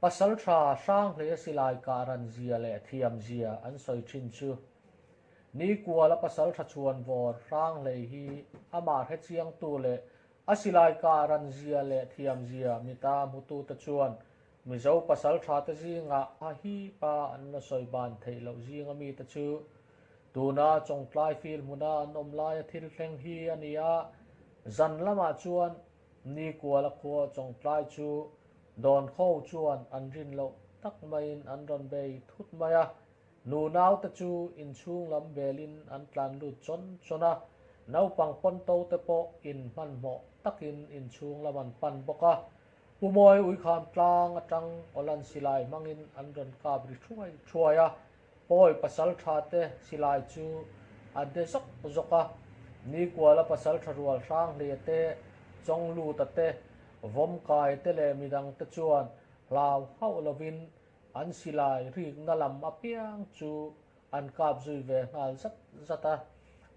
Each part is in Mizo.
Pasalṭha Hranghleia silai kah ran zia leh thiam zia an sawi ṭhin chu. Nikuala pasalṭha chhuanvawr Hranghlei hi amah hrechiangtu leh a silai kah ran zia leh thiam zia mita hmutute chuan Mizo pasalṭhate zingah a hi pa an la sawi ban theih loh zinga mite chu tuna Chawngtlai field hmuna an awm laia thil thleng hi a ni a, zan lamah chuan Nikuala khua Chawngtlai chu Dawn kho chuan an rin loh tak maiin an rawn bei thut mai a, nu naute chu inchhung lam belin an tlan lut chawn chawn a, naupang pawnto te pawh in hmanhmawh takin inchhung lam an pan bawk a. Pu Mawi Uikham tlang atang Awlan silai hmangin an rawn kap ri thuai thuai a, Pawi pasal tha te silai chu a de zawk zawk a, Nikuala pasal tha rual Hranghleia te, Chawngluta te, Vawmkai te leh midang te chuan hlau hauh lovin an silai rikna lam apiang chu an kap zui ve nghal zat zat a.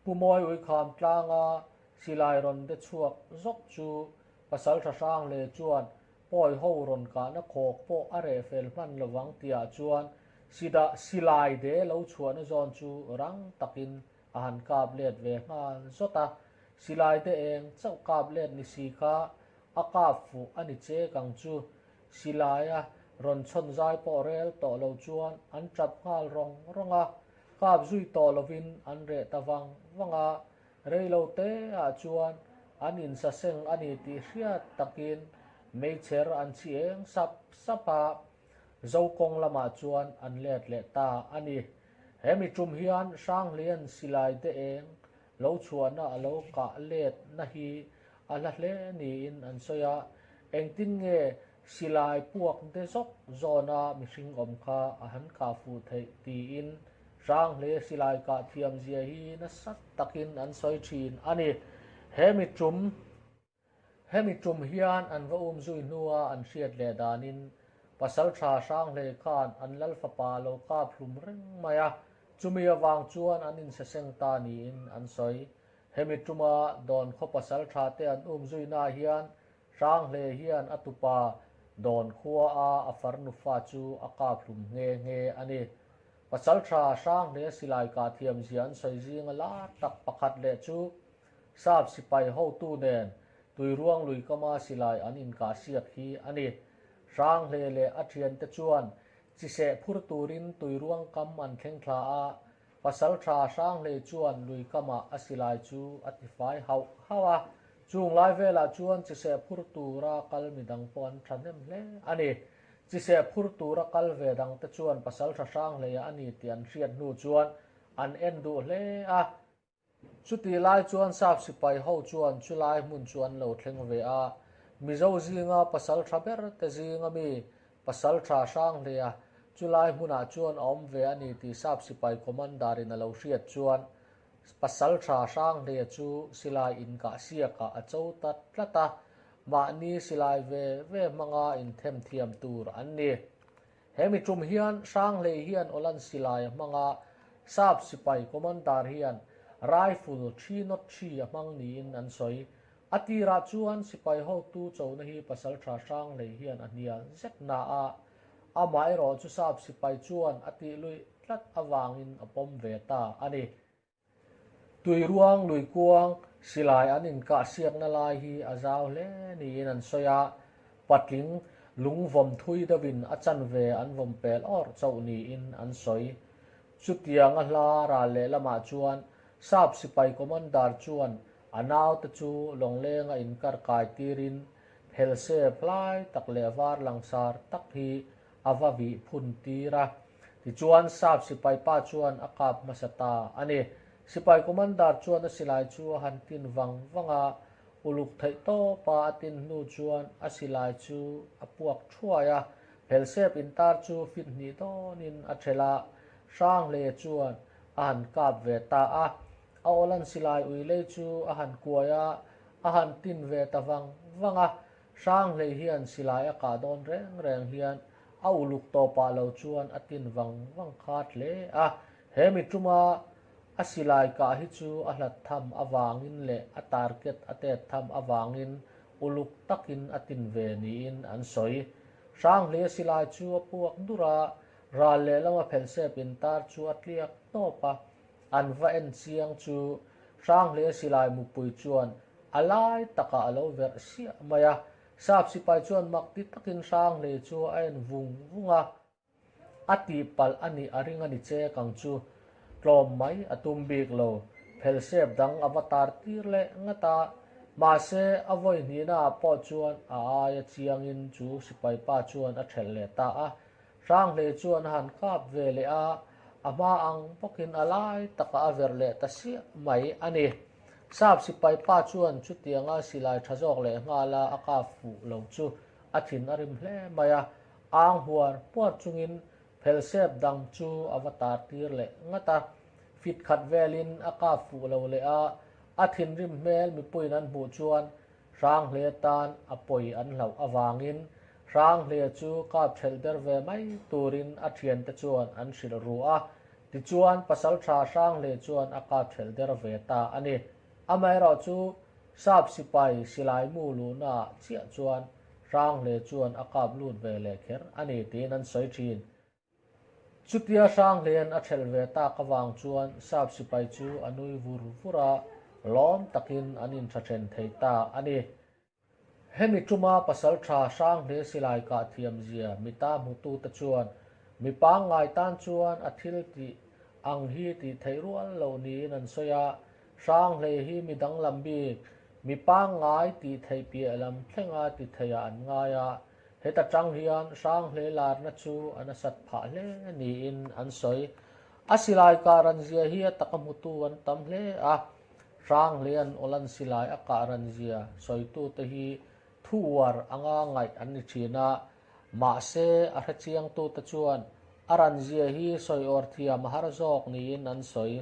Pu Mawi Uikham tlanga silai rawn de chhuak zawk chu pasal tha Hranghleia chuan Pawi ho rawn kahna khawk pawh a reh fel hman lovang tihah chuan Sidah silai de lo chhuahna zawn chu rang takin a han kap let ve nghal zawt a, silai de eng chauh kap let ni si kha a kap fuh a ni che kang chu. Silaia rawn chhawn zai pawh rel tawh lo chuan an tap nghal rawng rawng a, kap zui tawh lovin an reh ta vang vang a, Rei lo te ah chuan an insaseng a ni tih hriat takin meichher an chhi eng sap sap a, Zokawng lamah chuan an let leh ta a ni. He mi tum hian Hranghlian silai de eng lo chhuahna a lo kah let na hi a hla hle niin an sawi a, engtin nge silai puak de zawk zawna mihring awm kha a han kah fuh theih tiin Hranghleia silai kah thiam zia hi nasa takin an sawi thin a ni. He mi tum Hemi tum hian an va um zui hnua an hriat leh danin Pasaltha Hranghlei khan an lal fapa lo kap hlum reng mai a, chumi avang chuan an insaseng ta niin an sawi. Hemi tuma Dawn khaw Pasaltha te an um zuinaah hian Hranghleia hian a tupa Dawn khua a a farnu fa chu a kap hlum nghe nghe a ni. Pasaltha Hranghleia silai kah thiam zia an sawi zinga lar tak pakhat leh chu Sap sipai hotu nen Tuiruang lui kama silai an inkah siak hi a ni. Hranghleia leh a thiante chuan chiseh phur turin Tuiruang kam an thleng thla a, Pasaltha Hranghlei chuan lui kamah a silai chu a tifai hauh hauh a, chung lai velah chuan chiseh phur tura kal midang pawh an thahnem hle a ni. Chiseh phur tura kal ve dangte chuan Pasaltha Hranghleia a ni tih an hriat hnu chuan an en duh hle a. Chutih lai chuan Sap sipai ho chuan chulai hmun chu an lo thleng ve a, Mizo zinga pasaltha ber te zinga mi Pasaltha Hranghleia chulai hmunah chuan a awm ve a ni tih Sap sipai commander in a lo hriat chuan Pasaltha Hranghleia chu silai inkah siakah a cho ta tlat a, mahni silai ve ve hmanga inthemthiam tur an ni. He mi tum hian Hranghleih hian Awlan silai a hmang a, Sap sipai commander hian rifle thi nawt thi a hmang niin an sawi. A tirah chuan sipai hotu chona hi pasaltha Hranghleih hian a hnial zet na a, amaherawh chu Sap sipai chuan a tih luih tlat avangin a pawm ve ta a ni. Tuiruang lui kuang silai an inkah siakna lai hi a zau hle niin an sawi a, patling lung vawm thui deuhin a chanve an vawm pel awrh chauh niin an sawi. Chutianga hla ral lehlamah chuan Sap sipai commander chuan a naute chu lawnglenga inkar kai tirin phelsep hlai tak leh var langsar tak hi a va vih phun tir a. Tichuan Sap sipai pa chuan a kap hmasa ta a ni. Sipai commander chuan a silai chu a han tin vang vang a, uluk theih tawpa a tin hnu chuan a silai chu a puak thuai a, phelsep intar chu fit hnih dawnin a thelh a, Hranghleia chuan a han kap ve ta a. A awlan silai uilei chu a han kuai a, a han tin ve ta vang vang a. Hranghlei hian silai a kah dawn reng reng hian a uluk tawpah lo chuan a tin vang vang khat hle a. He mi tuma a silai kah hi chu a hlat tham avangin leh a target a tet tham avangin uluk takin a tin ve niin an sawi. Hranghleia silai chu a puak dur a, ral lehlama phelsep intar chu a tliak tawp a. An va en chiang chu Hranghleia silai mupui chuan a lai takah a lo verh siah mai a. Sap sipai chuan mak ti takin Hranghlei chu a en vung vung a. A tihpalh a nih a ring a ni che kang chu. Tlawm mai a tum bik lo. Phelsep dang a va tar tir leh ngat a. Mahse, a vawi hnihnaah pawh chuan a aia chiangin chu sipai pa chuan a ṭhelh leh ta a. Hranghlei chuan a han kap ve leh a, a hma ang bawkin a lai takah a verh leh ta siah mai a ni. Sap sipai pa chuan chutianga silai ṭha zawk leh nghala a kap fuh lo chu a thin a rim hle mai a. Ang huar puar chungin phelsep dang chu a va tar tir leh ngat a, fit khat velin a kap fuh lo leh a, a thinrim hmel mipuiin an hmuh chuan Hranghlea tan a pawi an hlauh avangin Hranghlea chu kap ṭhelh der ve mai turin a ṭhiante chuan an hrilh ru a, tichuan pasalṭha Hranghlea chuan a kap ṭhelh der ve ta a ni. Amaherawhchu Sap sipai silai mu luhnaah chiah chuan Hranghle chuan a kap lut ve leh kher a ni tiin an sawi thin. Chutia Hranghlean a ṭhelh ve tak avang chuan Sap sipai chu a nui vur vur a, lawm takin an inṭha ṭhen thei ta a ni. Hemi ṭuma pasalṭha Hranghle silai kah thiam zia mita hmutute chuan mi pangngai tan chuan a thil tih ang hi tih theih rual loh niin an sawi a, Hranghlei hi mi danglam bik, mi pangngai tih theih piah lam thlenga ti theiah an ngai a, heta tang hian Hranghlei larna chu a nasat phah hle niin an sawi. A silai kah ran zia hi a taka hmutu an tam hle a, Hranghlei-an awlan silai a kah ran zia sawitute hi thu uar anga ngaih an ni thin a, mahse a hrechiangtute chuan a ran zia hi sawi awr thiam a har zawk niin an sawi.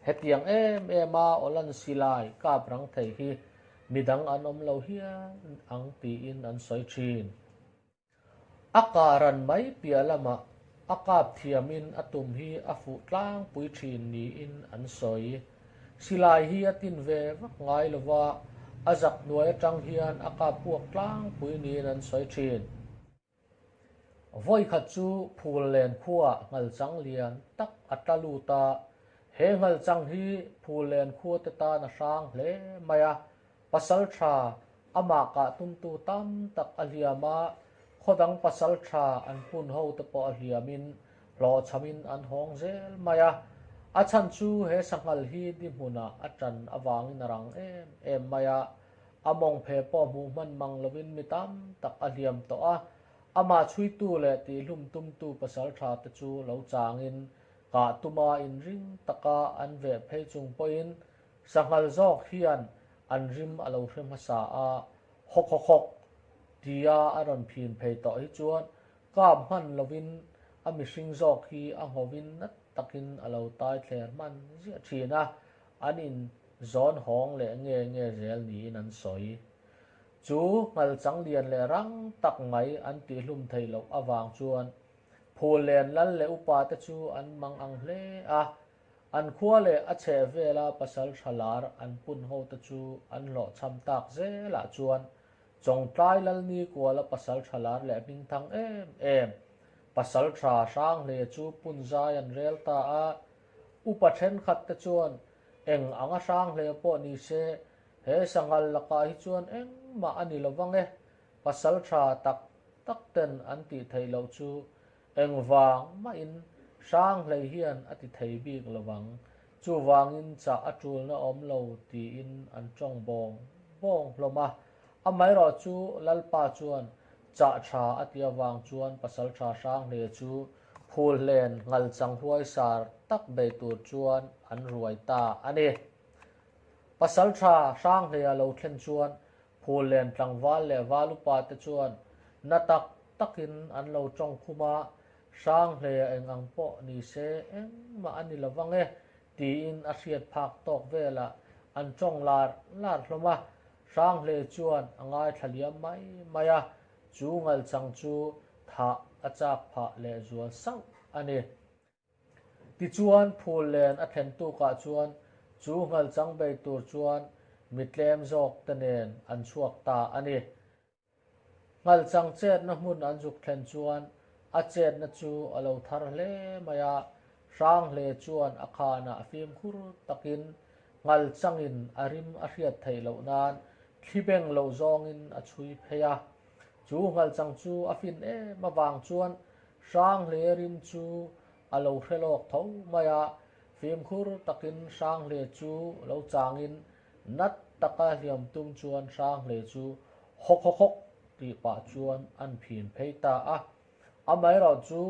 Hetiang em em a awlan silai kap rang thei hi midang an awm lo hial ang tiin an sawi thin. A kah ran mai piah lamah a kap thiamin a tum hi a fuh tlangpui thin niin an sawi. Silai hi a tin ve vak ngai lova, a zak hnuai atang hian a kap puak tlangpui niin an sawi thin. Vawikhat chu Phullen khuaah nghalchang lian tak a tla lut a, he nghalchang hi Phullen khuate tan a hrang hle mai a, pasal tha amah kah tumtu tam tak a hliam a, khaw dang pasal tha an pun ho te pawh a hliamin hlawhchhamin an hawng zel mai a, a chhan chu he sanghal hi di hmunah a tan avangin a rang em em mai a, A mawng phe pawh hmuh hman mang lovin mi tam tak a hliam tawh a, amah chhuitu leh tihlum tumtu pasaltha te chu lo changin kah tuma inring taka an veh phei chung pawhin sanghal zawk hian an rim a lo hre hmasa a, hawk hawk hawk tia a rawn phin phei tawh hi chuan kap hman lovin a mihring zawk hi a nghovin nat takin a lo tai thler hman ziah thin a, an in Zawn hawng leh nge nge zel niin an sawi. Chu nghalchang lian leh rang tak mai an tihhlum theih loh avang chuan Phul len lal leh upa te chu an mang ang hle a, an khua leh a chheh vela pasal tha lar an pun ho te chu an hlawhchham tak zelah chuan Chawngtlai Lalni kuala pasal tha lar leh hmingthang em em pasal tha Hranghlei chu pun zai an rel ta a, upa thenkhat te chuan Eng anga hrang hle pawh ni se, he sanghal lakah hi chuan engmah a ni lo vang e, pasal tha tak tak ten an tih theih loh chu engvang mahin hrang hlei hian a ti thei bik lo vang, chuvangin chah a tulna awm lo tiin an tawng bawng bawng hlawm a. Amaherawh chu Lalpa chuan chah tha a tih avang chuan pasal tha hrang hle chu Phul hlen nghalchang huaisar tak bei tur chuan an ruai ta a ni. Pasaltha Hranghleia lo thlen chuan Phullen tlangval leh val upa te chuan na tak takin an lo tawng khum a, Hranghleia eng ang pawh ni se engmah a ni lo vang e tiin a hriat phak tawk velah an tawng lar lar hlawm a, Hranghleia chuan a ngaithla liam mai mai a, Chu ngalchang chu thah a chak phah leh zual sauh a ni. Tichuan, phul len a thlen tukah chuan chu ngalchang bei tur chuan mi tlem zawk te nen an chhuak ta a ni. Nghalchang chetna hmun an zuk thlen chuan a chetna chu a lo thar hle mai a, Hranghle chuan a khanah fimkhur takin nghalchangin a rim a hriat theih loh nan thli beng loh zawngin a chhui phei a. Chu nghalchang chu a fin em avang chuan Hranghle rim chu a lo hre lawk tho mai a, fimkhur takin Hranghle chu lo changin nat taka hliam tum chuan Hranghle chu hawk hawk hawk tih pah chuan an phin phei ta a. Amaherawh chu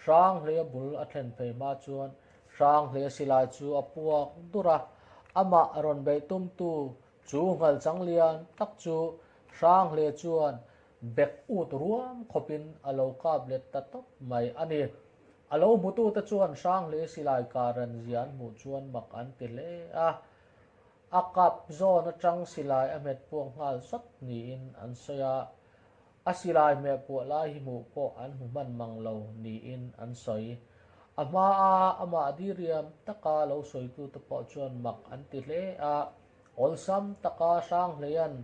Hranghlea bul a thlen phei hma chuan Hranghlea silai chu a puak dur a, amah rawn beih tumtu chu nghalchang lian tak chu Hranghlea chuan bek ut ruam khawpin a lo kap let ta tawp mai a ni. A lo hmutute chuan Hranghlea silai kah ran zia an hmuh chuan mak an ti hle a, a kap zawn atang silai a hmet puak nghal zawt niin an sawi a. A silai hmeh puah lai hi hmuh pawh an hmu hman mang lo niin an sawi. A hmaa amah diriam taka lo sawitute pawh chuan mak an ti hle a, awlsam taka Hranghleia'n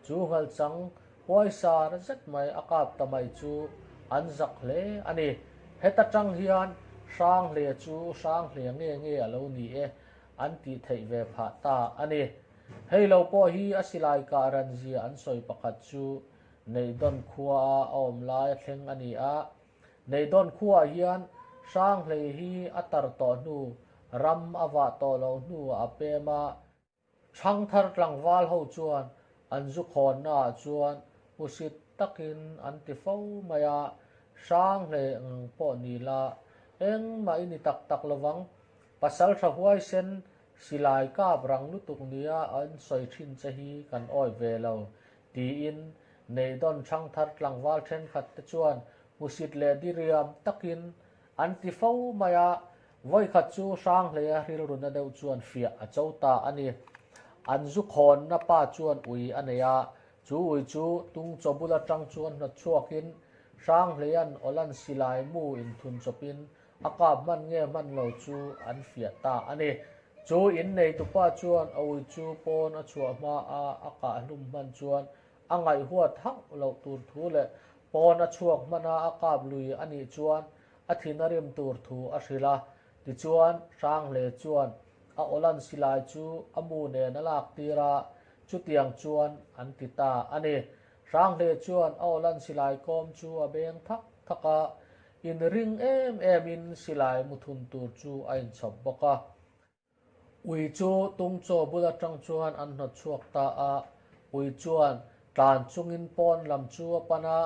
chu nghalchang huaisar zet mai a kap ta mai chu an zak hle a ni. Heta tang hian Hranghleia chu Hranghleia nge nge a lo ni e an tih theih ve phah ta a ni. Hei lo pawh hi a silai kah ran zia an sawi pakhat chu Neihdawn khua a a awm lai a thleng a ni a. Neihdawn khuaah hian Hranghlei hi a tar tawh hnu, ram a vah tawh loh hnuah a pem a. Thangthar tlangval ho chuan an zu khawnnaah chuan hmusit takin an ti fo mai a, Hranghlei ang pawh ni la, engmah i ni tak tak lovang, Pasaltha huaisen Silai kap rang lutuk nia an sawi thin che hi kan awi ve lo, tiin Neihdawn Thangthar tlangval thenkhat te chuan hmusit leh diriam takin an ti fo mai a, vawikhat chu Hranghleia rilruna deuh chuan fiah a cho ta a ni. An zu khawnna pa chuan ui a nei a, chu ui chu tung chaw bul atang chuan hnawt chhuakin Hranghleia'n Awlan silai mu inthun chawpin A kap hman nge hman lo chu an fiah ta a ni. Chu inneitupa chuan a ui chu pawn a chhuah hma a a kah hlum hman chuan a ngaihhuat hauh loh tur thu leh pawn a chhuak hman a a kap lui a nih chuan a thin a rim tur thu a hrilh a. Tichuan, Hranghle chuan a awlan silai chu a mu nen a lak tir a, chutiang chuan an ti ta a ni. Hranghle chuan a awlan silai kawm chu a beng thak thak a, Inring em emin silai mu thun tur chu a inchhawp bawk a. Ui chu tungchaw bul atang chuan an hnawt chhuak ta a, ui chuan tlan chungin pawn lam chu a pan a,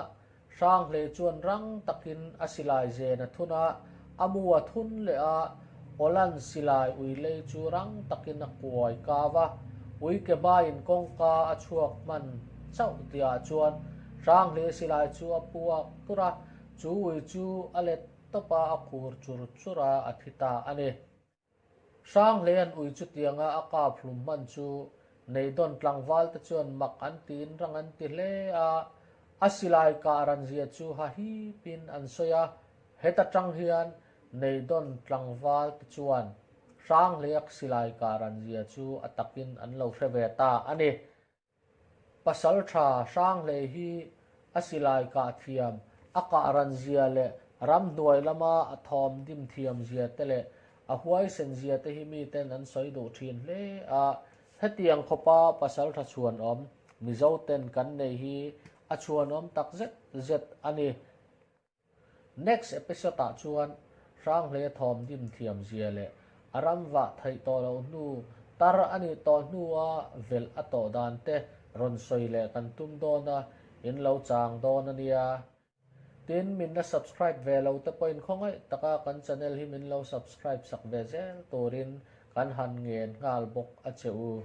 Hranghlei chuan rang takin a silai zen a thun a, a mu a thun leh a, Awlan silai ui lei chu rang takin a kuai kau a, ui ke hmaiin kawngka a chhuak hman chauh tihah chuan Hranghlei silai chu a puak tur a, Chu ui chu a let tawp a, a khur chur chur a, a thi ta a ni. Hranghleia'n ui chutianga a kap hlum hman chu Neihdawn tlangval te chuan mak an tiin rang an ti hle a, a silai kah ran zia chu ha hipin an sawi a, heta tang hian Neihdawn tlangval te chuan Hranghleiak silai kah ran zia chu a takin an lo hre ve ta a ni. Pasalṭha Hranghlei hi a silai kah thiam, a kah ran zia leh ramhnuai lama a thawm dim thiam zia te leh a huaisen zia te hi miten an sawi duh ṭhin hle a. Hetiang khawpa pasalṭha chhuanawm Mizoten kan nei hi a chhuanawm tak zet zet a ni. Next episode ah chuan Hranghlei thawm dim thiam zia leh a ram vah theih tawh loh hnu tar a nih tawh hnua velh a tawh dan te rawn sawi leh kan tum dawn a, in lo chang dawn a nia. Tin, min la subscribe ve lo te pawhin khawngaih taka kan channel hi min lo subscribe sak ve zel turin kan han ngen nghal bawk a che u.